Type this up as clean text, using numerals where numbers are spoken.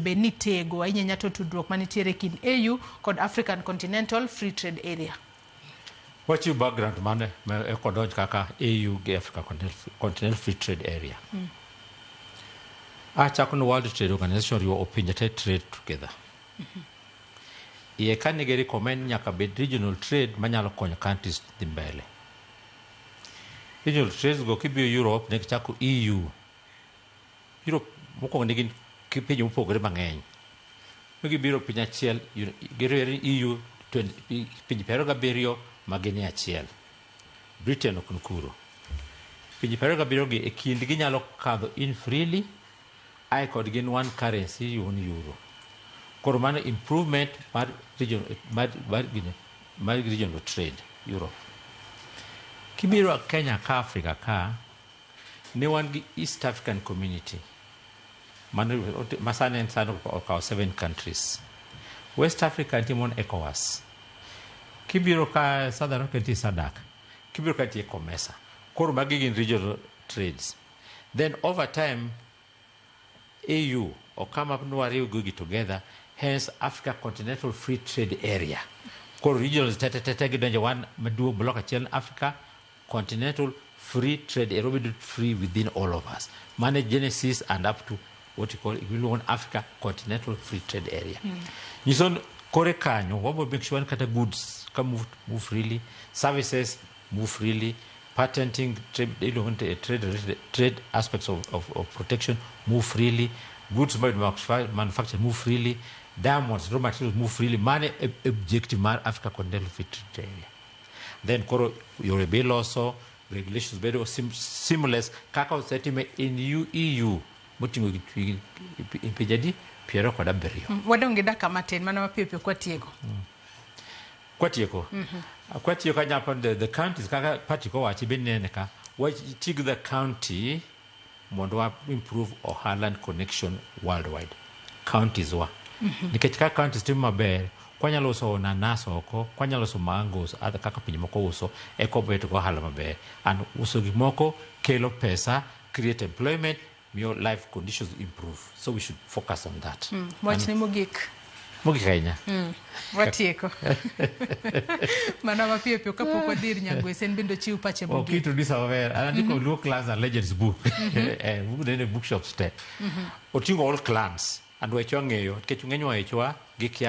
bed ni tego ahinya ahinya to tudruok manitiere e kind AU kod African Continental Free Trade Area. Wachiw background mane ma ekodonj kaka AU gi Africa Continental Free Trade Area. Achako ni World Trade Organization riwo pinje te trade together. Iye ka nigi recommend nyaka bed regional trade manyalo konyo countries dhi mbele. Regional trades go kibiro Europe ne gichako EU. Europe mokwongo ne gin pinje mopogore mang'eny. Mi gibiro piny achiel, giriwore ni EU 20 pinje 27 ma gin e achiel. Britain ok ni kuro. Pinje 27 gi e kindgi nyalo kadho in freely ae kod gin one currency one euro. Koro mano improvement mar region, mar, gine, mar regional trade Europe. Kibiro Kenya ka Africa ka ne wan gi East African Community mano masani en sani okawo seven countries. West Africa nitie mon ECOWAS. Kibiro ka Southern Africa nitie SADC. Kibiro ka nitie COMESA. Koro magi gin regional trades. Then over time AU or come up no wariw gigi together, hence Africa Continental Free Trade Area. Koro regionals te te te te gidonjo one maduong' block achiel Africa Continental Free Trade Area obedo free within all of us. Mane genesis and up to what you call iluongo ni Africa Continental Free Trade Area. Nyiso ni kore kanyo wabo make sure ni kata goods ka move freely, services move freely, patenting trade, iluongo ni trade aspects of protection move freely, goods manufactured move freely, diamonds, raw materials move freely. Mane e objective mar Africa Continental Free Trade Area. Then koro yore be iloso, regulations bedo seamless kaka osetime in EU moting'o pinje adi 27. Wadong' gi dakika matin mana mapiyo piyo kwatieko. Kwatieko anyalo paro the counties kaka Patrick owachi be nene ka wati gi the county mondo wa improve ohala and connection worldwide counties wa nikech ka counties timo maber kwanyalo uso nanas oko kwanyalo uso mangoes other kaka pinje moko uso eka wabedo go ohala maber and uso gik moko kelo pesa, create employment, miyo life conditions improve, so we should focus on that. Wachni mogik. Mogik ahinya. Watieko mana mapiyo piyo kapok wadhi ir Nyagwese en bende ochiw pache Ok mogik. Introduce maber an andiko Luo Clans and Legends book. Book nene bookshops te oting'o all clans and wechwa ng'eyo nikech ng'eny wechwa gikia.